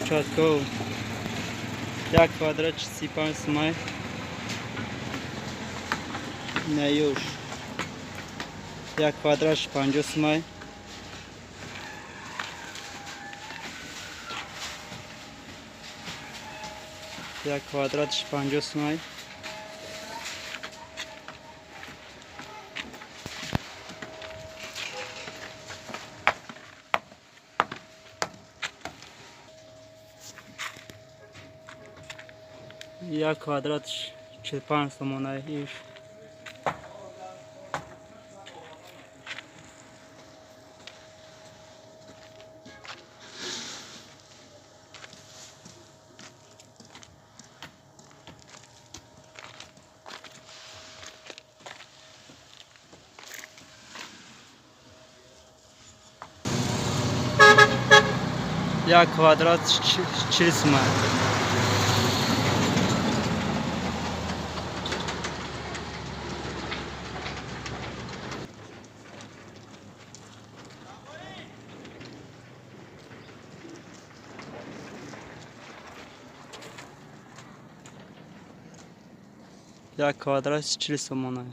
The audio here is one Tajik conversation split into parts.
Перчатко як квадрат 35 сумай. Наюш як квадрат 50 сумай. Як квадрат 50 сумай. Як квадрат 45 сомона иш. Як квадрат 40 сомон. Як квадрат 40 сомона.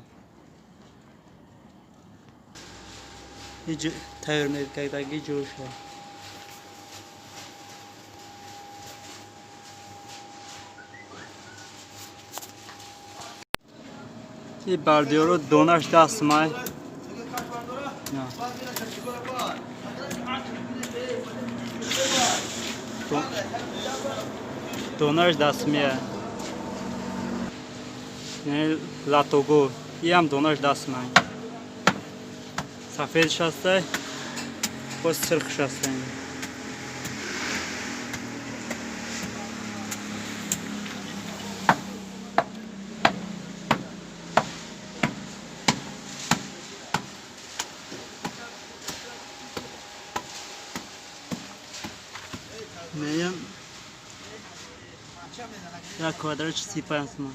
Тайёр мекардаги ҷӯша. И бардиёро донаш 10 сумай. Донаш 10 сумия. Яъне латого. Иам донаш 10 сумай. Сафедш ҳастай, боз сирхш ҳастай. Неям як квадрат 35 суман.